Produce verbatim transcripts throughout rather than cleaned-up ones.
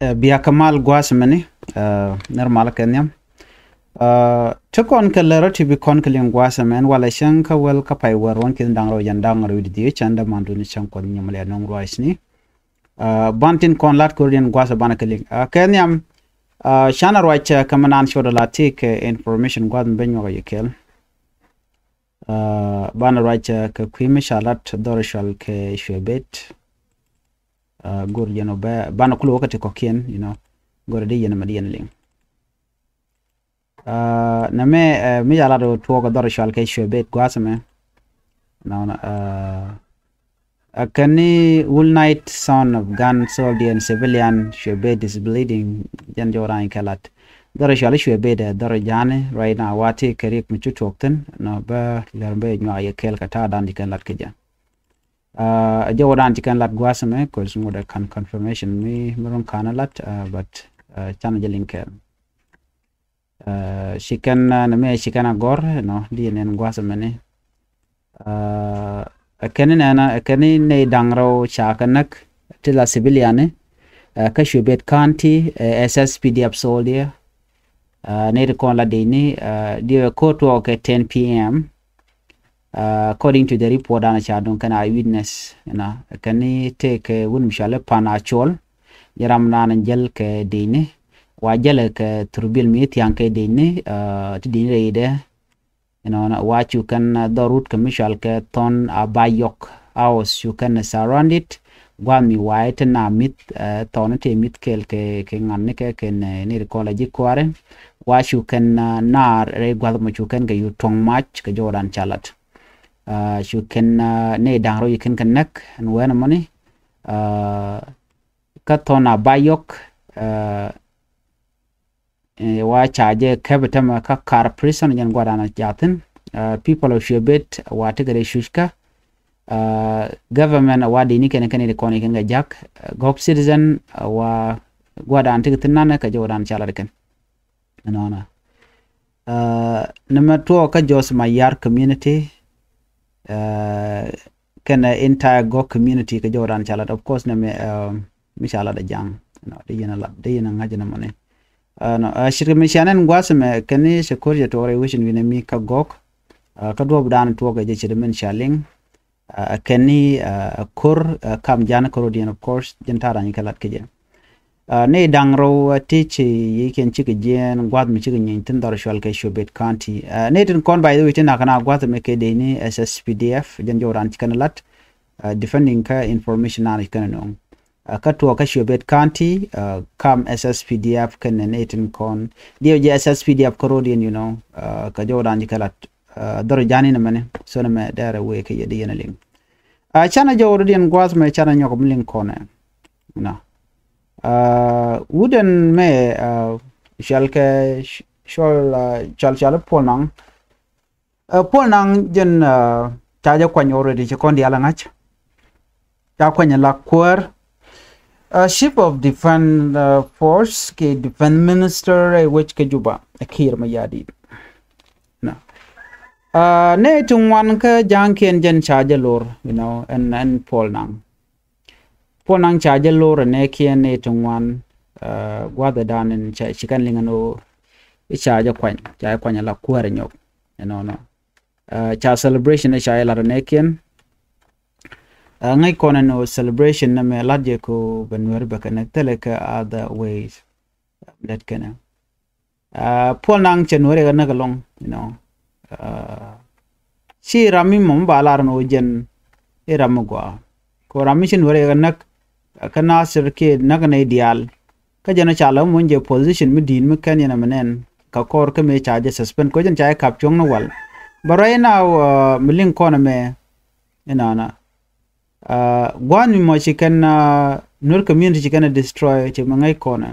Ɛ, bia kɛ mal gua̱a̱th mɛni, ɛ, nɛr mal kɛ nhiam. Ɛ, ti kɔn kɛ lɛ rɔ ti bi kɔn kɛ liŋ gua̱a̱th mɛn walɛ cäŋ kä wäl kä pay wär wän ki̱n da̱ŋ rɛw jɛn da̱ŋ rɛw wi̱cdɛ dhieec cäŋ dämandun cäŋ Kuɔth nyɔm lɛ nɔŋ ruacni. Ɛ, ban tin kɔn lat kɛ rɔ diɛn gua̱a̱th banɛ kɛ liŋ. Ɛ, kɛ nhiam, ɛ, canɛ ruac, ɛ, kɛ mɛ naan codɛ la ti kɛ information gua̱a̱th mi ben nyuak a yɛ kɛl. Ɛ, banɛ ruac, ɛ, kɛ kui̱ mi ca lat dhɔr cual kɛ cuɛ bet. Ɛ, go̱r jɛn ɔ bɛ banɛ kulɛ wä kä ti kɔ̱kiɛn, you know. Go̱r di yɛn mɛ di yɛn liŋ. Ɛ, nɛ mɛ, ɛ, mi ca lat ɔ tuɔɔk dhɔr cual kɛ cuɛ bet gua̱a̱th mɛ. Nɔ, nɔ, ɛ, ɛ kɛn ni Wool Knight, son of gun soldier and civilian, cuɛ bet is bleeding, jɛn jɔw rany kɛ lat. Dhɔr cual cuɛ bet, ɛ, dhɔr jani, right now, wa ti kɛ rik mi cu tuɔɔk thin, nɔ, bɛ lɛr bɛ nyuak yɛ kɛl kɛ ta̱a̱ dan di kɛn lat kɛ jɛ. Ɛ, jɛ wä dan ci kɛn lat gua̱a̱th mɛ, cause ŋut ɛ kan confirmation mi, mi run kan lat, ɛ, but, ɛ, can jɛ liŋ kɛn. Ɛ, ci kɛn, ɛ, nɛ mɛ ci kɛn a gɔr, nɔ, di nɛn gua̱a̱th mɛ ni. Ɛ, ɛ kɛn ni nɛn, ɛ kɛn ni nɛy da̱ŋ rɛw ca kɛ näk, ti la civilian ni, ɛ, kä Shuibet County, ɛ, S S P D F soldier, ɛ, nɛy ti kɔn la dec ni, ɛ, diɛ ko̱r tuɔɔk kɛ ten P M. Ɛ, according to the report dan ca duŋ kɛn a witness, you know, kɛn ni tëëkɛ wut mi cɔal i̱ Pan Acol, jɛ ram nan jäl kɛ dec ni, wa jäl kɛ thurbil mi thiaŋ kɛ dec ni, ɛ, ti dec ni rɛydɛ, you know, wa cu kɛn, ɛ, dhɔr wut kɛ mi cɔal kɛ Thɔn Abayɔk, house cu kɛn surrounded, gua̱a̱th mi wa̱a̱ i̱ te na mi̱th, ɛ, thɔn i̱ te mi̱th kɛɛl kɛ, kɛ ŋa̱n ni kɛ kɛn, ɛ, ni ri kɔn la ji̱ kua̱ri. Wa cu kɛn, ɛ, naar rɛy gua̱th mɔ cu kɛn kɛ yu tuɔ̱ŋ mac kɛ jɔwdan ca lat. Ɛ, cu kɛn, ɛ, nɛy da̱ŋ rɛw ci kɛn kɛ näk ɛn wɛn ɛmɔni. Ɛ, kä Thɔn Abayɔk, ɛ, ɛ, wa ca jɛ kɛp tämɛ kä Kar Prison jɛn gua̱dan a jathin. Ɛ, people of Shuibet wa tekɛ rɛy cuckä. Ɛ, government wa dini kɛn kɛn i̱ kɔn i̱ kɛn kɛ jak. Ɛ, gɔk citizen, ɛ, wa gua̱dan tekɛ thin nanɛ kɛ jɛ gua̱dan ca lat kɛn. Nɔnɔ. Ɛ, nɛmɛ tuɔɔk kä Jos Mayar community. Ɛ, kɛnɛ entire Gok community kɛ jɔwdan ca lat, of course, nɛmɛ, ɛ, mi ca lat a jaŋ. Nɔ, di yɛn a lat, di yɛn a ŋa̱c nɛmɔ ni. Ɛ, nɔ, ɛ, ce̱tkɛ mi ca nɛn gua̱a̱th ɛmɛ kɛn ni security tuɔɔk rɛy wi̱cin wi̱nɛ mi kä Gok. Ɛ, kä duɔ̱ɔ̱p dan tuɔɔk kɛ jɛ ce̱t min ca liŋ. Ɛ, kɛn ni, ɛ, ko̱r, ɛ, kam jan ko̱r diɛn, of course, jɛn ta̱a̱ rany kɛ lat kɛ jɛ. Ɛ, nɛy da̱ŋ rɛw, ɛ, ti ci yiëëkiɛn cikɛ jiɛɛn gua̱th mi cikɛ nyieeny thi̱n dhɔr cual kɛ Shuibet County. Ɛ, nɛy tin kɔn, by the way, ti nakä na gua̱th mi kɛ dec ni S S P D F, jɛn jɔw ran ci kɛn lat, ɛ, depending kä information nan ci kɛn nöŋ. Ɛ, kä tuɔɔk kä Shuibet County, ɛ, kam S S P D F kɛn nɛy tin kɔn. Diɛw jɛ S S P D F kä road yɛn, you know, ɛ, kä jɔw ran ci kɛ lat, ɛ, dhɔr jani nɛ mɛni, so nɛ mɛ dɛrɛ wee kɛ yɛ di yɛn a liŋ. Ɛ, canɛ jɔw rɔ diɛn gua̱th mɛ canɛ nyɔk mi liŋ kɔnɛ. Nɔ. Ɛ, wut ɛn mɛ, ɛ, cual kɛ, cual, ɛ, cual, cual Puɔl Naŋ. Ɛ, Puɔl Naŋ jɛn, ɛ, ca jɛ kuany already, ci kɔn diaal ɛ ŋa̱c. Ca kuany ɛ la kuäär. Ɛ, Chief of Defense, ɛ, Force kɛ Defense Minister ɛ wec kɛ Juba, ɛ Kiir Mayardit. Nɔ. Ɛ, nɛy ti ŋuan kä ja̱a̱ŋkiɛn jɛn ca jɛ lor, you know, ɛn, ɛn Puɔl Naŋ. Puɔl Naŋ ca jɛ lor ɛ nɛɛkiɛn nɛy ti ŋuan, ɛ, gua̱thɛ dan in ca, ci kɛn liŋ ɛn ɣöö i̱ ca jɛ kuany, ca jɛ kuany ala kuäärɛ nyɔk. Ɛnɔnɔ. Ɛ, ca celebration ɛ ca jɛ lat ɛ nɛɛkiɛn. Ɛ, ŋäc kɔn ɛn ɣöö celebration nɛmɛ lat jɛ kɛ ɣöö bɛ Nuɛr bɛ kɛ näk, thilɛ kɛ other ways. Lɛt kɛnɛ. Ɛ, Puɔl Naŋ cɛ Nuɛr yɛ kɛ näk ɛlɔ̱ŋ, you know. Ɛ, ci ram mi mɔ mi ba lar ɛn ɣöö jɛn i̱ ram mi gɔaa. Kɛ ɣöö ram mi ci Nuɛr yɛ kɛ näk, ɛ, kä Nasir kiɛ näk nɛy diaal. Kä jɛn ɔ ca lɛ muɔ̱ny jɛ position mi di̱i̱t mi kɛn yɛn ɛmɛ nɛn. Kä kɔr kä mëë ca jɛ suspend. Kɛ ɣöö jɛn ca jɛ kap cuɔ̱ŋni wal. But right now, ɛ, mi liŋ kɔn ɛmɛ, inɔnɔ. Ɛ, gua̱a̱th mi mɔ ci kɛn, ɛ, Nuer community ci kɛn ɛ destroy, ci mi ŋäc kɔn ɛ.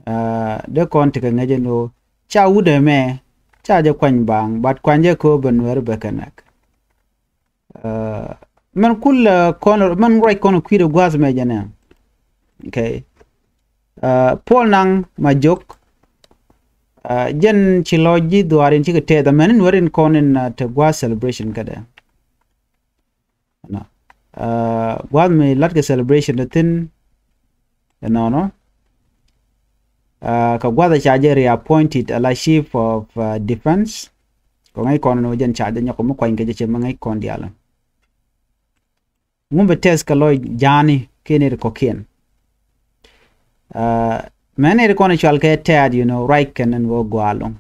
Ɛ, dee kɔn tekɛ ŋäc ɛn ɣöö ca wut ɛmɛ ca jɛ kuany baaŋ, but kuany jɛ kɛ ɣöö bɛ Nuɛr bɛ kɛ näk. Ɛ, mɛn kul, ɛ, kɔn, mɛn ruac kɔn kui̱dɛ gua̱a̱th mɛ jɛn ɛ. Okay. Ɛ, Puɔl Naŋ Majok, ɛ, jɛn ci lɔc ji̱ dhuaar in cikɛ tɛth, ɛ, mɛn in Nuɛr in kɔn in, ɛ, te gua̱a̱th celebration kädɛ. Nɔ. Ɛ, gua̱a̱th mi latkɛ celebration ti thi̱n, ɛnɔnɔ. Kɛ gua̱th ɛ ca jɛ reappointed ala chief of defense. Kɛ ŋäc kɔn ni wä jɛn ca jɛ nyɔk mi kuany kɛ jɛ cɛ mi ŋäc kɔn diaal. Ŋu bi tɛth kɛ lɔc ja̱a̱ni kiɛ nɛy ti kɔ̱kiɛn. Mɛ nɛy ti kɔn cual kɛ tɛ̈t, you know, ruac kɛn ni wä gua̱a̱ loŋ.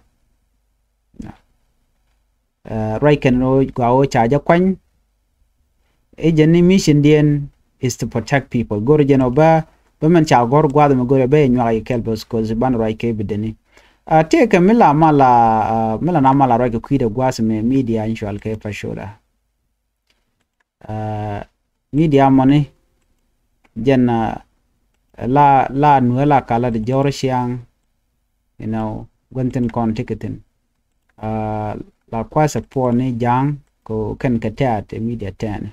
Ruac kɛn ni wä gua̱a̱ wä ca jɛ kuany. I̱ jɛn ni mission diɛn is to protect people. Go̱r jɛn ɔ bä bä mɛn ca gɔ̱r gua̱a̱th mɛ go̱r bä i̱ nyuak i̱ kɛl bä cause ban ruac kɛ bi deni. Tëëkɛ mi la mal a mi la na mal a ruac kɛ kui̱dɛ gua̱a̱th mɛ media in cual kɛ Fashoda. Media mɔni jɛn la la nuɛ la kala di jɔr ciaŋ. You know, guɛn thin kɔn ti kɛ thin la kua̱ support ni ja̱a̱ŋ ko kɛn kɛ tɛ̈t ɛ media tɛ̈ni.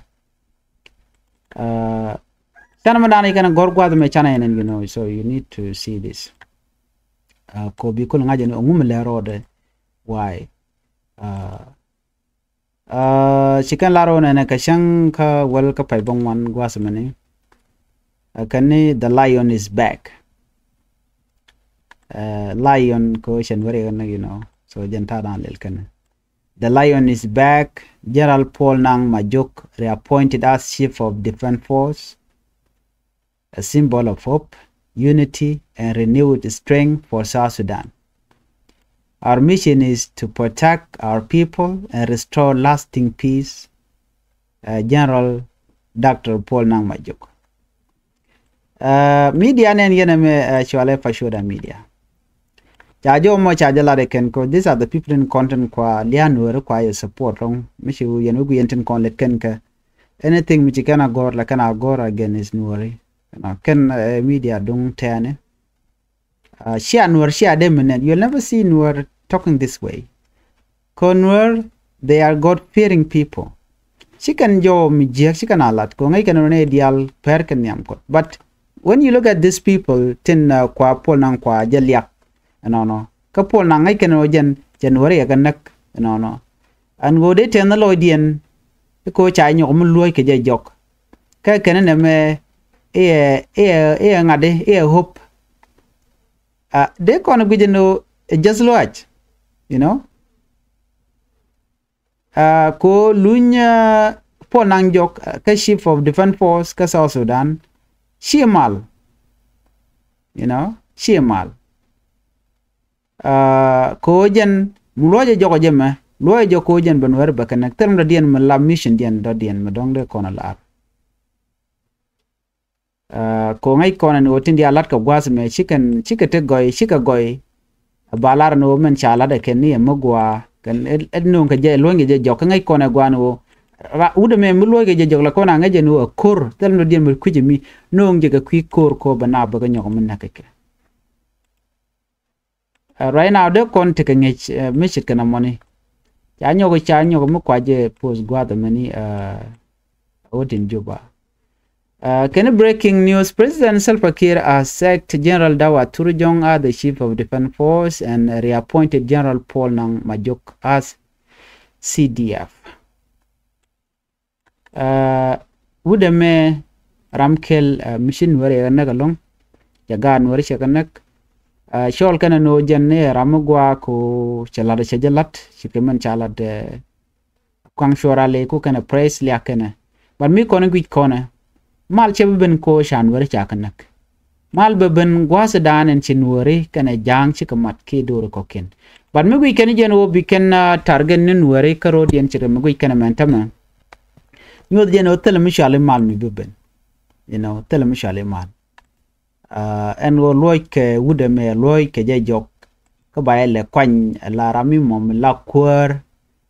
Canɛ mi dan ikɛn gɔr gua̱th mɛ canɛ yɛn, you know, so you need to see this. Ko bi kul ŋa̱c ɛn ŋu mi lɛ rɔɔdɛ why. Ci kɛn lar wä nɛnɛ kɛ cäŋ kä wäl kä pay bä ŋuan gua̱th mɛni. Kɛn ni the lion is back. Lion ko cɛn wä riɛk ni, you know, so jɛn ta̱a̱ dan lɛl kɛn. The lion is back. General Paul Nang Majok reappointed as chief of defense force. A symbol of hope, unity, and renewed strength for South Sudan. Our mission is to protect our people and restore lasting peace. General Doctor Paul Nang Majok. Media nɛn yɛn ɛmɛ cualɛ Fashoda media. Ca jɛ ɔmɔ ca jɛ lat ɛ kɛn ko, these are the people in content kua lian nuɔri kua yɛ support rɔŋ mi ci yɛn wek yɛn tin kɔn lɛt kɛn kɛ. Anything mi ci kɛn a gɔr la kɛn a gɔr against nuɔri. Kɛn media duŋ tɛɛni. Cia nuɔr cia dee mi nɛn, you'll never see nuɔr talking this way. Kɛ nuɔr, they are God fearing people. Ci kɛn jɔw mi jiäk ci kɛn a lat kɛ ŋäc kɛn rɔ nɛ diaal pɛr kɛ nhiam Kuɔth. But when you look at these people tin kua Paul Nang kua jɛ liak ɛnɔnɔ, kä Paul Nang ŋäc kɛn rɔ jɛn jɛ nuɔr yɛ kɛ näk ɛnɔnɔ. Ɛn ɣöö dee tɛn ni lɔcdiɛn i̱ kɛ ɣöö ca nyɔk mi luɔ̱c kɛ jɛ jɔk. Kä kɛn nɛmɛ iɛ iɛ iɛ ŋa̱t iɛ hope. Dee kɔn guic ɛn ɣöö ɛ just luaac, you know. Ko luny Paul Nang jɔk kä chief of defense force kä South Sudan. Ci mal, you know, ci mal. Ko jɛn mi luɔcɛ jɔk jɛ mɛ luɔcɛ jɔk ko jɛn ben wɛr bɛ kɛ nɛk thil mi dɔ̱diɛn mi la mission diɛn dɔ̱diɛn mi dɔ̱ŋ dee kɔn lar. Ko ŋäc kɔn ɛn ɣöö tin diaal la̱t kɛ gua̱a̱th mɛ cikɛn cikɛ ti gɔy cikɛ gɔy. Ba lar ɛn ɣöö mɛn ca la̱t ɛ kɛn ni ɛ mi gua̱a̱ kɛn ɛ no̱o̱ŋ kɛ jɛ luɔ̱ny kɛ jɛ jɔk kä ŋäc kɔn ɛ gua̱a̱n ɣöö wut ɛmɛ mi luɔ̱ny kɛ jɛ jɔk la kɔn a ŋäc ɛn ɣöö ɛ ko̱r thil mi dɔ̱diɛn mi kui̱c ɛmi no̱o̱ŋ jɛ kɛ kui̱ ko̱r ko̱r bɛ naap bɛ kɛ nyɔk mi näk kɛ kɛ. Right now dee kɔn tekɛ ŋi̱ec mi ce̱tkɛ nɔmɔni. Ca nyɔk ca nyɔk mi kua jɛ post gua̱a̱th mɛni a wä tin Juba. Kɛn breaking news, President Salva Kiir has sacked General Dawa Turujong as the Chief of Defense Force and reappointed General Paul Nang Majok as C D F. Wut ɛmɛ ram kɛl mi ci nuäri ɛ näk ɛlɔ̱ŋ. Cɛ gaat nuäri cɛ kɛ näk. Cɔl kɛn ɛn ɣöö jɛn ni ɛ ram mi gua̱a̱k ɣöö cɛ la̱t cɛ jɛ la̱t ci kɛ mɛn ca la̱t. Kuaŋ cuɔr a ley ku kɛn ɛ press liak kɛn ɛ. But mi kɔn ɛ guic kɔn ɛ mal cɛ bi ben ko ca nuäri ca kɛ näk. Mal bɛ ben gua̱a̱th dan ɛn ci nuɔri kɛnɛ ja̱a̱ŋ cikɛ mat kiɛ do̱ri kɔ̱kiɛn. But mi guic kɛn jɛn ɣöö bi kɛn target ni nuɔri kä ro̱diɛn ci rɛ mi guic kɛn ɛmɛn tämɛ. Nyuɔth jɛn ɣöö thilɛ mi cɔal i̱ mal mi bi ben. You know, thilɛ mi cɔal i̱ mal. Ɛn ɣöö luɔc kɛ wut ɛmɛ luɔc kɛ jɛ jɔk. Kä ba yɛ lɛ kuany ɛ la ram mi mɔ mi la kuäär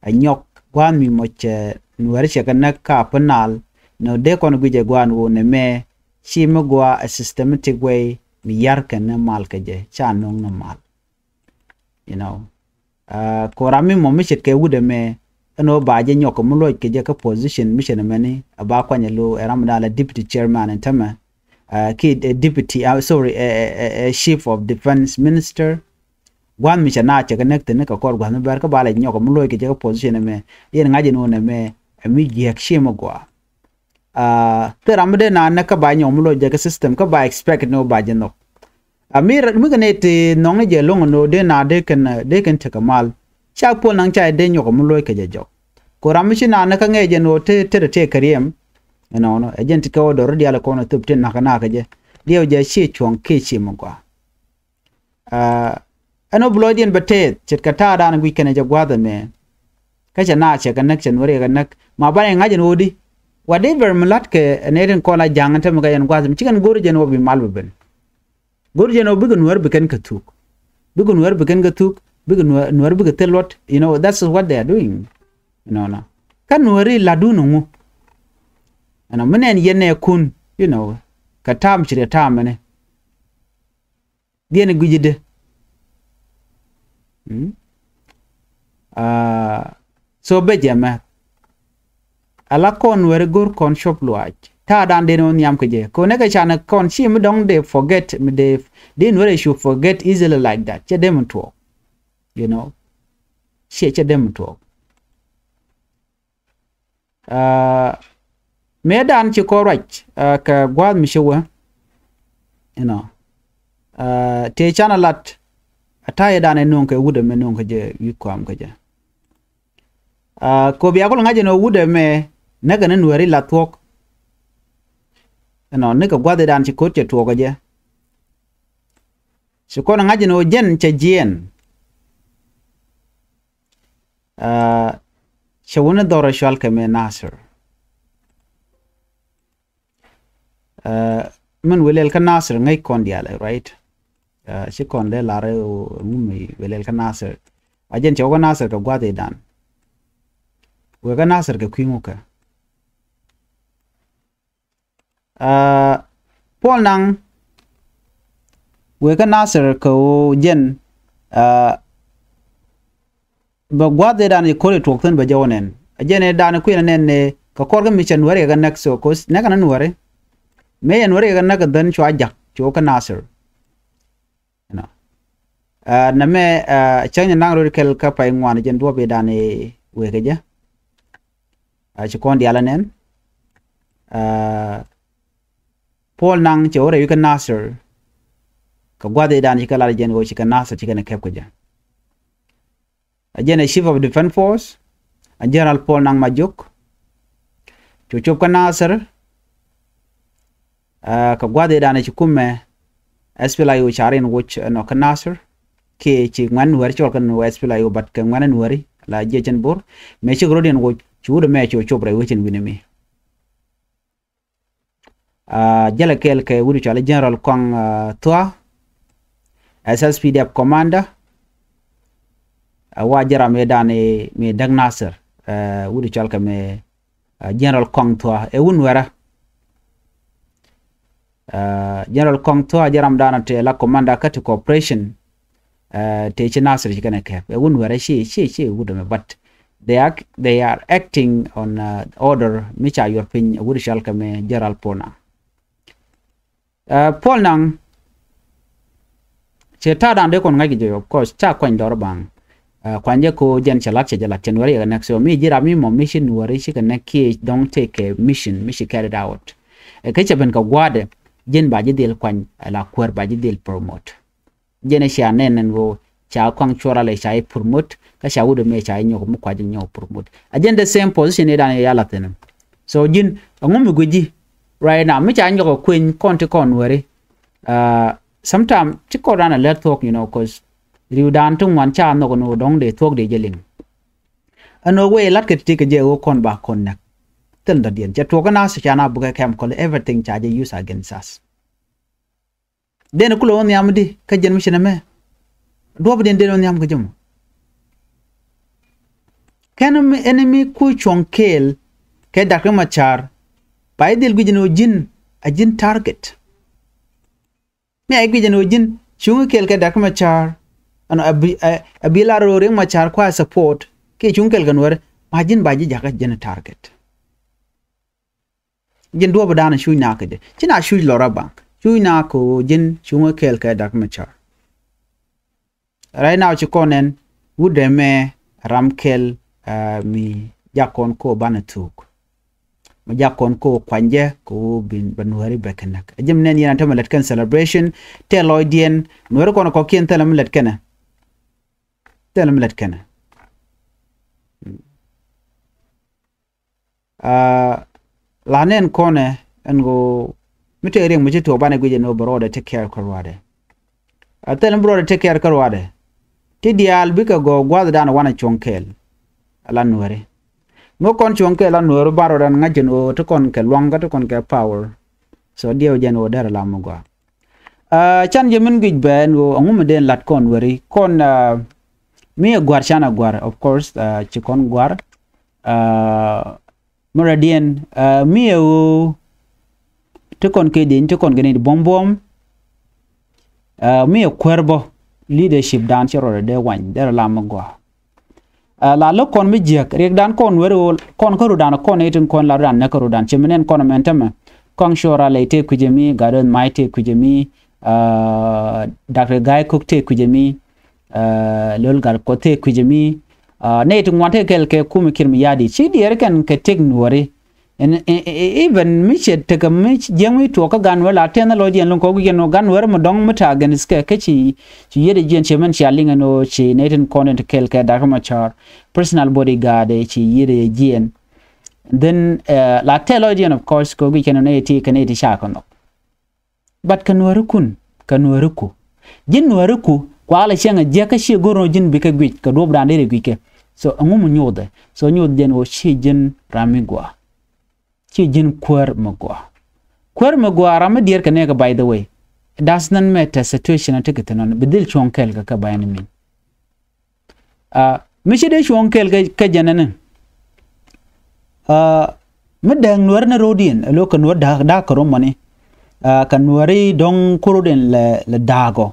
ɛ nyɔk gua̱a̱th mi mɔ cɛ nuɔri cɛ kɛ näk ka pi nal. Ni ɣöö dee kɔn guic ɛ gua̱a̱n ɣöö nɛmɛ ci mi gua a systematic way mi yar kɛn ni mal kɛ jɛ ca no̱o̱ŋ ni mal. You know, ko ram mi mɔ mi ce̱tkɛ wut ɛmɛ ɛn ɣöö ba jɛ nyɔk mi luɔc kɛ jɛ kä position mi cɛ nɛmɛni a ba kuany ɛ lo ɛ ram dan la deputy chairman ɛn tämɛ. Ki deputy, sorry, chief of defense minister. Gua̱a̱th mi cɛ na cɛ kɛ näk thi̱n ni kɛ kɔr gua̱a̱th mi bɛr kä ba lɛ nyɔk mi luɔc kɛ jɛ kä position ɛmɛ. Yɛn ŋa̱c ɛn ɣöö nɛmɛ ɛ mi jiäk ci mi gua. Thil ram mi dee na näk kä ba nyɔk mi loc jɛ kä system kä ba expect ni wä ba jɛ nhɔk. A mi rat mi kɛ nɛy ti nhɔkni jɛ lo̱ŋ ni ɣöö dee na dee kɛn, dee kɛn tekɛ mal. Ca Puɔl Naŋ ca dee nyɔk mi lo̱c kɛ jɛ jɔk. Ko ram mi ci na ni kä ŋɛɛ jɛ ni ɣöö te, te, te kɛ riɛm. Ɛnɔnɔ, ɛ jɛn ti kɛ ɣöö dɔri diaal kɔn thop ti nak nak kɛ jɛ. Diɛw jɛ ci cuɔ̱ŋ kiɛ ci mi gɔaa. Aa, ɛn ɣöö bi lɔcdiɛn bɛ tɛth, ce̱tkɛ ta̱a̱dan guic kɛnɛ jɛ gua̱a̱th ɛmɛ. Kä cɛ na cɛ kɛ näk, cɛ Nuäri kɛ näk. Ma banɛ ŋa̱c ɛn ɣöö di. Whatever mi la̱t kɛ ɛ nɛy tin kɔn la ja̱ŋ ɛn tämɛ kɛ jɛn gua̱a̱th ɛmɛ. Cikɛn go̱r jɛn ɣöö bi mal bɛ ben. Go̱r jɛn ɣöö bikɛ Nuäär bi kɛn kɛ thuk. Bikɛ Nuäär bi kɛn kɛ thuk. Bikɛ Nuäär, Nuäär bikɛ thil luɔt. You know, that's what they are doing. You know, na. Kä Nuääri la̱tdun ɛŋu. Ɛnɔ, mi nɛn yɛn nɛ kun, you know, kɛ ta̱a̱m ci rɛ ta̱a̱m ɛnɛ. Diɛn gui̱cdɛ. Mm? Ah, so bɛ jɛ mɛ. Ala kɔn weri go̱r kɔn cop luaac. Ta̱a̱dan den wä nhiam kɛ jɛ. Kɛ wä nɛ kɛ canɛ kɔn ci mi dɔ̱ŋ dee forget, mi dee, dee Nuäri cu forget easily like that. Cɛ dem tuɔɔk. You know. Ciɛ cɛ dem tuɔɔk. Ah, mëëdan ci kɔn ruac, ah, kɛ gua̱a̱th mi ci wä. You know. Ah, tëë canɛ lat, a ta̱yɛ dan ɛ no̱o̱ŋ kɛ wut ɛmɛ no̱o̱ŋ kɛ jɛ wi̱i̱ kɔam kɛ jɛ. Ah, kɛ bia kul ŋa̱c ɛn ɣöö wut ɛmɛ, näkɛ ni Nuääri la thuɔ̱k. You know, ni kɛ gua̱a̱th ëëdan ci ko̱t cɛ tuɔɔk kɛ jɛ. Ci kɔn ŋa̱c ɛn ɣöö jɛn cɛ jiɛɛn. Ah, cɛ wä ni dhɔr ɛ cual kɛ mɛ Nasir. Ah, min wëë lɛl kä Nasir ŋäc kɔn diaal, right? Ah, ci kɔn dee lar ɛ ŋu mi wëë lɛl kä Nasir. A jɛn cɛ wä kä Nasir kɛ gua̱th idan. Wëë kä Nasir kɛ kui̱ ŋukɛ. Ah, Puɔl Naŋ wëë kä Nasir kɛ ɣöö jɛn, ah, bɛ gua̱th ëëdan i̱ ko̱r i̱ tuɔɔk thi̱n bɛ jɛ wä nɛn. A jɛn ëëdan i̱ kui̱n anɛn ni kɛ kɔr kä mi cɛ Nuääri kɛ näk so, 'cause näk kɛ ni Nuääri. Mëë yɛ Nuääri kɛ näk kɛ dhän cua jak, cua kä Nasir. You know. Ah, nɛmɛ, ah, cäŋ ni naŋ rot kɛl kä pay ŋuan jɛn duɔp ëëdan i̱ wëë kɛ jɛ. Ah, ci kɔn diaal anɛn. Ah, Puɔl Naŋ cɛ wä rɛy wi̱i̱ kä Nasir. Kɛ gua̱th ëëdan ci kɛ lat jɛn ɣöö ci kɛ Nasir ci kɛn ɛ kɛp kɛ jɛ. A jɛn ɛ Chief of Defense Force, a General Puɔl Naŋ Majok. Cu cop kä Nasir. Ah, kɛ gua̱th ëëdan ci kumɛ S P L A-IO ca rin woc, eh, nɔ kä Nasir. Kiɛ ci ŋuɛ̈n Nuääri cɔl kɛ ni S P L A-IO, but kɛ ŋuɛ̈n Nuääri la jiɛc cɛn Bor. Mëë cikɛ rot in woc, ci wut ɛmɛ cu cop rɛy wec in wi̱ni mi. Ah, jälɛ kɛɛl kɛ wut cuali General Kɔaŋ, ah, Thua, S S P D F commander. Ah, wa jɛ ram ëëdan mi däk Nasir, ah, wut cual kɛ mɛ, ah, General Kɔaŋ Thua ɛ wun wɛrä. Ah, General Kɔaŋ Thua jɛ ram dan tëë la commander kä ti cooperation. Ah, tëë ci Nasir ci kɛn ɛ kɛp ɛ wun wɛrä ci, ci, ci wut ɛmɛ, but they are, they are acting on, ah, order mi ca yuɔr piny ɛ wut cual kɛ mɛ General Puɔl Naŋ. Ah, Puɔl Naŋ cɛ ta̱a̱ da̱ŋ dee kɔn ŋa̱c kɛ jɛ, of course, ca kuany dɔr baŋ. Ah, kuany jɛ ko jɛn cɛ lat, cɛ jɛ lat, cɛ Nuääri yɛ kɛ näk. So mi ji̱ ram mi mɔ mi ci Nuääri ci kɛ näk kiɛ dɔ̱ŋ tëëkɛ mission mi ci carried out. Ɛ kä cɛ ben kɛ gua̱a̱dɛ, jɛn ba ji̱ dhil kuany, ɛ la kuäär ba ji̱ dhil promote. Jɛn ɛ cia nɛn ɛn ɣöö ca Kɔaŋ Cuɔl Ralɛ ca i̱ promote, kä ca wut ɛmɛ ca i̱ nyɔk mi kuac i̱ nyɔk promote. A jɛn the same position i̱ dan i̱ ya lath thi̱n. So ji̱n, ɛŋu mi guic ji̱ right now mi ca nyɔk ɛ kueny kɔn ti kɔn Nuääri. Ah, sometimes ci kɔn dan ɛ lät thuɔ̱k, you know, 'cause ri̱wdan ti ŋuan ca nhɔk ɛn ɣöö dɔ̱ŋ dee thuɔ̱k dee jɛ liŋ. Ɛn ɣöö wee la̱t kɛ ti ti kɛ jɛ ɣöö kɔn ba kɔn näk. Thil dɔ̱diɛn cɛ tuɔɔk kä Nasir ca na bukɛ chemical, everything ca jɛ use against us. Den kulɛ wä nhiam di kä jɛn mi ci nɛmɛ. Duɔ̱p den den wä nhiam kä jɛ mɔ. Kɛn mi, ɛn mi ku cuɔ̱ŋ kɛɛl kɛ Doctor Machar. Ba i̱ dhil guic ni wä ji̱n, a ji̱n target. Mi a i̱ guic ni wä ji̱n cuŋ kɛɛl kɛ Doctor Machar. Ɛn a bi, a, a bi la rɔ Riek Machar kua support kiɛ cuŋ kɛɛl kɛ Nuääri. Ma ji̱n ba ji̱ jakä ji̱n target. Ji̱n duɔ̱ɔ̱p dan cuc na kä jɛ. Ci na cuc lɔ rɔ baŋ. Cuc na kä ji̱n cuŋä kɛɛl kɛ Doctor Machar. Right now ci kɔn ɛn wut ɛmɛ ram kɛl, ah, mi jak kɔn ko banɛ thuk. Mi jak kɔn ko kuany jɛ ko bin bɛ Nuääri bɛ kɛ näk. Ɛ jɛ mi nɛn yɛn a tämɛ lät kɛn celebration tɛ lɔcdiɛn Nuääri kɔn kɔkiɛn thilɛ mi lät kɛnɛ. Thilɛ mi lät kɛnɛ. Aa, la nɛn kɔnɛ ɛn ɣöö mi tëë riɛk mi ci tuɔɔk banɛ guic ɛn ɣöö bɛ rɔɔdɛ take care kä ruaadɛ. A thil mi bi rɔɔdɛ take care kä ruaadɛ. Ti diaal bikɛ gɔɔ gua̱thdan wanɛ cuɔ̱ŋ kɛɛl. Ala Nuääri. Mi kɔn cuɔ̱ŋ kɛɛl ala Nuääri ban rɔɔdɛ ŋa̱c ɛn ɣöö ti kɔn kɛ luaŋ kä ti kɔn kɛ power. So diɛw jɛn ɣöö derɛ la mi gɔaa. Aa, can jɛ min guic bɛ ɛn ɣöö ɛŋu mi dee la̱t kɔn Nuääri kɔn, aa, mi ɛ gua̱r can ɛ gua̱r, of course, aa, ci kɔn gua̱r. Aa, mi rɛdiɛn, aa, mi ɛ ɣöö ti kɔn kɛ dieny ti kɔn kɛ ni buɔ̱m buɔ̱m. Aa, mi ɛ kuäär bä leadership dan ci rɔɔdɛ dee wany derɛ la mi gɔaa. Aa, la lo̱k kɔn mi jiäk riɛkdan kɔn Nuääri ɣöö kɔn kä rutdan kɔn nɛy tin kɔn la rutdan näk kä rutdan ci mi nɛn kɔn mɛn tämɛ. Kɔaŋ Cuɔl Ralɛy tëë kui̱c ɛmi, Gatwec Mac tëë kui̱c ɛmi, aa, Doctor Gai Kok tëë kui̱c ɛmi, aa, Lol Gatkuoth tëë kui̱c ɛmi. Aa, nɛy ti ŋuan tëë kɛl kɛ kumɛ Kiir Mayardit ci diɛɛr kɛn kɛ tëk Nuääri. Ɛn, ɛ, ɛ, ɛ, even mi cɛ tekɛ mi jiäk mi tuɔɔk kä gan Nuääri la tɛn lɔcdiɛn lo̱ŋ kɔk wi̱c ɛn ɣöö gan Nuääri mi dɔ̱ŋ mi ta̱a̱ against kɛ kä ci, ci yiëëdɛ jiɛn ci mɛn cia liŋ ɛn ɣöö ci nɛy tin kɔn in ti kɛl kɛ Doctor Machar personal bodyguard, ɛ, ci yiëëdɛ jiɛn. Then, ɛ, la tɛl lɔcdiɛn of course kɛ wi̱c kɛn nɛy ti kɛ nɛy ti ca kɛ nhɔk. But kɛ Nuääri kun, kɛ Nuääri ku. Ji̱n Nuääri ku kua lɛ cieŋ a jiäk kä ci go̱r nɔ ji̱n bikɛ guic kɛ duɔ̱ɔ̱pdan dee rɛ guic kɛ. So ɛŋu mi nyothɛ? So nyoth jɛn ɣöö ci ji̱n ram mi gɔaa. Ci ji̱n kuäär mi gɔaa. Kuäär mi gɔaa ram mi diɛɛr kɛ nɛɛkɛ, by the way. It does not matter situation a tekɛ thi̱n ɔn bi dhil cuɔ̱ŋ kɛɛl kɛ kɛ by any means. Aa, mi ci dee cuɔ̱ŋ kɛɛl kɛ, kɛ jɛn ɛn ni. Aa, mi dääk Nuääri ni ro̱o̱diɛn ɛ lo̱k kɛ Nuääri da̱a̱k, da̱a̱k kɛ romɔni. Aa, kɛ Nuääri dɔ̱ŋ kuäärdiɛn lɛ, lɛ da̱a̱k ɔ.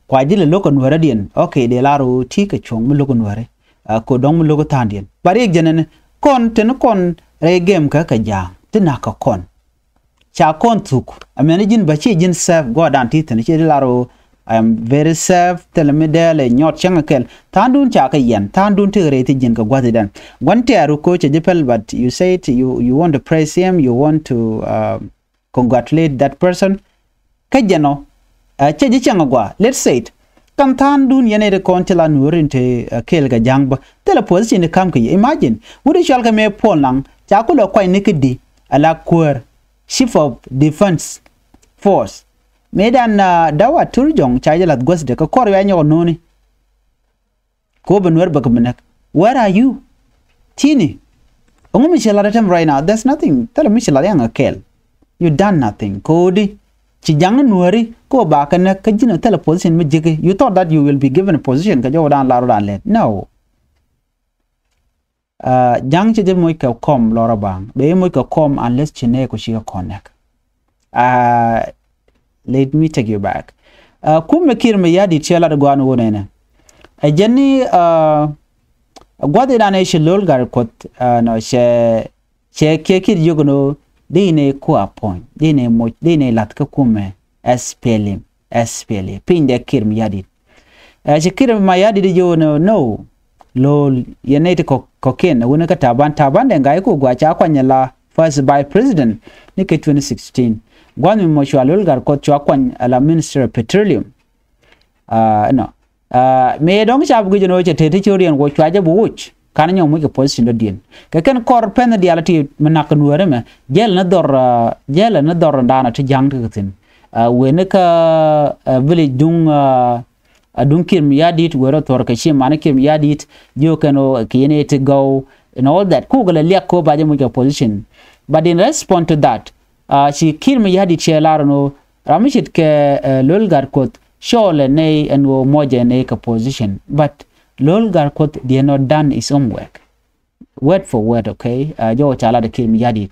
Kua ji̱ lɛ lo̱k kɛ Nuääri diɛn. Okay, dee lar ɣöö ti kɛ cuɔ̱ŋ mi lo̱k kɛ Nuääri. Aa, kɛ dɔ̱ŋ mi lo̱k kɛ tha̱a̱ŋdiɛn. But riɛk jɛn ɛn ni kɔn, te ni kɔn rɛy game kä kɛ ja̱a̱ŋ ti na̱k kɛ kɔn. Ca kɔn thuk. Amäni ji̱n bä ci ji̱n serve gua̱a̱thdan ti thi̱n ci di lar ɣöö I am very serve, thilɛ mi dɛɛl ɛ nyɔt cäŋ kɛl. Tha̱a̱ŋdun ca kɛ yɛn, tha̱a̱ŋdun tekɛ rɛy ti ji̱n kɛ gua̱thidan. Gua̱n tɛ̈ru ko̱ cɛ ji̱ pɛl, but you said you, you want to praise him, you want to, uh, congratulate that person. Kä jɛn ɔ, ɛ, cɛ ji̱ cäŋ a gɔaa. Let's say it. Kɛn tha̱a̱ŋdun yɛn ɛ ti kɔn ti la Nuääri in te, ɛ, kɛɛl kɛ ja̱a̱ŋ bä. Thilɛ position ti ka̱m kɛ yɛ. Imagine. Wut i̱ cɔal kɛ mëë Paul Nang, ca kulɛ kuany ni kä di, ala kuäär, chief of defense force. Mëëdan, ah, Dawa Turjong ca jɛ la̱th guäthdɛ kɛ kɔr yua nyɔk nööni. Kɛ ɣöö bɛ Nuäär bɛ kɛ bi näk. Where are you? Tini. Ɛŋu mi cɛ lat ɛ tɛm right now? There's nothing. Thilɛ mi cɛ lat yɛn ɛ kɛɛl. You done nothing. Kɛ ɣöö di ci ja̱ŋ ni Nuääri kɛ ɣöö ba kɛ näk kä ji̱n ɛ thilɛ position mi ji̱ki. You thought that you will be given a position kɛ jɔwdan lar ɔ dan lɛt. No. Ah, ja̱ŋ cɛ jɛ moc kɛ kɔm lɔrɔ baŋ. Bɛ moc kɛ kɔm unless ci nɛɛk ku ci kɛ kɔn nɛk. Ah, let me take you back. Ah, kumɛ Kiir Mayardit cɛ lat gua̱a̱n wun ɛnɛ. Ɛ jɛn ni, ah, gua̱th inan ɛ ci Lol Gatkuoth, ah, nɔ cɛ, cɛ kiɛ Kiir jiök ni di nɛ ku appoint, di nɛ moc, di nɛ lath kä kumɛ S P L M. S P L A, piny dɛ Kiir Mayardit. Ɛ, ci Kiir Mayardit jiök ni, no, Lol, yɛn nɛy ti kɔ̱kiɛn, wuni kä Taban, Taban Deng Gai ku gua ca kuany ala first vice president ni kɛ twenty sixteen. Gua̱n mi mɔ cua Lol Gatkuoth cua kuany ala Minister of Petroleum. Aa, nɔ. Aa, mëë dɔ̱ŋ ca bi guic ɛn ɣöö cɛ te ti ci riɛn wä cua jɛ bi wuc. Kan nyɔk muc kɛ position dɔ̱diɛn. Kɛ kɛn kɔr pɛn diaal ti mi nak kɛ Nuääri mɛ. Jɛl ni dhɔr, aa, jɛl ni dhɔr daanɔ ti ja̱ŋ ti kɛ thi̱n. Aa, wen ni kä, aa, village duŋ, aa, duŋ Kiir Mayardit, wen rɔ thuɔr kɛ ci mani Kiir Mayardit, jiök kɛn ɣöö kɛ yɛn ɛ ti gɔw, and all that. Kukɛ lɛ liak kɛ ɣöö ba jɛ muc kɛ position. But in response to that, aa, ci Kiir Mayardit cɛ lar ɛn ɣöö ram mi ce̱tkɛ, aa, Lol Gatkuoth, cɔɔlɛ nɛy ɛn ɣöö muɔcɛ nɛy kɛ position. But Lol Gatkuoth did not done his homework. Word for word, okay? Aa, jɔwä ca lat ɛ Kiir Mayardit.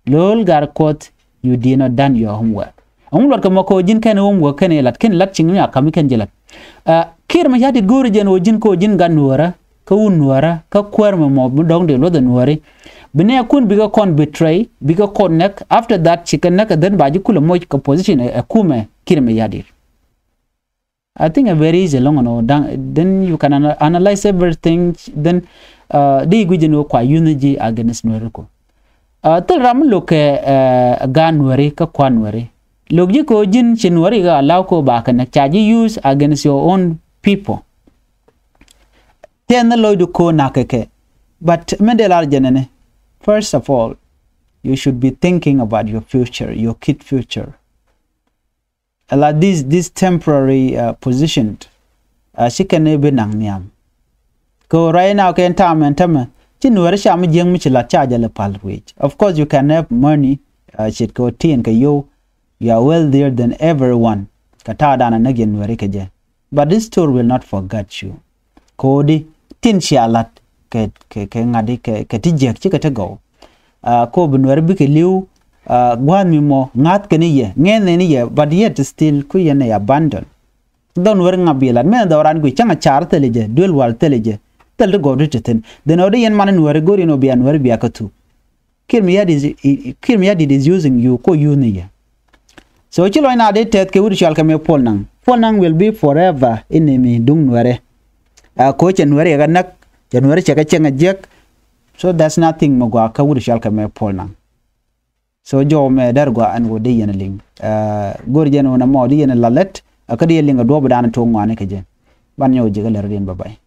Lol Gatkuoth, you did not done your homework. Ɛŋu luɔt kɛ mɔ kɛ ɣöö ji̱n kɛn homework kɛn ilat, kɛn ilat ciŋ mi a ka̱m i̱ kɛn ji̱ lat. Aa, Kiir Mayardit go̱o̱ri jɛn ɣöö ji̱n kɛ ɣöö ji̱n gat Nuäärä, kä wun Nuäärä, kä kuäär mɛ mɔ mi dɔ̱ŋ dee luɔth ɛ Nuääri. Bi nɛɛkun bikɛ kɔn betray, bikɛ kɔn näk, after that cikɛ näk, and then ba ji̱ kulɛ moc kɛ position ɛ, ɛ kumɛ Kiir Mayardit. I think a very easy lɔŋ ɛn ɣöö da̱ŋ, then you can ana-, analyze everything, then, uh, di guic ɛn ɣöö kua unity against Nuäärä kɔ. Thil ram mi lo̱k kɛ gaat Nuääri kä kua̱r Nuääri. Lo̱k ji̱ kɛ ɣöö ji̱n ci Nuääri kɛ allow kɛ ɣöö ba kɛ näk, ca ji̱ use against your own people. Tɛn ni lɔcdu kɛ ɣöö na̱k kɛ kɛ. But min dee lar jɛ nɛnɛ, first of all, you should be thinking about your future, your kid future. Ala this, this temporary position, ci kɛn ɛ bi naŋ nhiam. Kɛ ɣöö right now kɛ ɛn ta̱a̱ mɛn tämɛ, ci Nuääri ca mi jiäk mi ci lat ca jɛ lɛ pal ruëëc. Of course you can have money, ce̱tkɛ ɣöö tin kɛ yio̱w, you are wealthier than everyone. Kɛ ta̱a̱ dan a näk yɛn Nuääri kɛ jɛ. But this story will not forget you. Kɛ ɣöö di tin cia lat kɛ, kɛ, kɛ ŋa̱t di kɛ, kɛ ti jiäk cikɛ ti gɔw. Kɛ ɣöö bi Nuääri bikɛ li̱w gua̱a̱th mi mɔ ŋa̱th kɛ ni yɛ, ŋɛn ni yɛ, but yet still ku yɛn ɛ abandon. Dhɔn Nuääri ŋa̱ bi lat mɛn dhɔran guic cäŋ a car thil jɛ, duel wal thil jɛ, thil ti gɔw ti ti thi̱n. Then ɣöö di yɛn man Nuääri go̱r yɛn ɣöö bia Nuääri bia kä thuk. Kiir Mayardit is, Kiir Mayardit is using you, ko use ni yɛ. So ci lɔcna dee tɛth kɛ wut cɔal kɛ mɛ Paul Nang. Paul Nang will be forever enemy duŋ Nuɛrɛ. Ko cɛ Nuɛrɛ yɛ kɛ näk, cɛ Nuɛrɛ cɛ kɛ cɛŋ a jiɛk. So that's nothing mɛ gɔaa kä wut cɔal kɛ mɛ Paul Nang. So jɔw mɛ dɛr gɔaa ɛn wä dee yɛn a liŋ. Go̱r jɛn wä na mɔ dee yɛn a la lɛt a kä dee yɛn liŋ a duɔp dan a to̱ ŋuani kɛ jɛ. Ban nyɔw jikä lɛr diɛn, bye bye.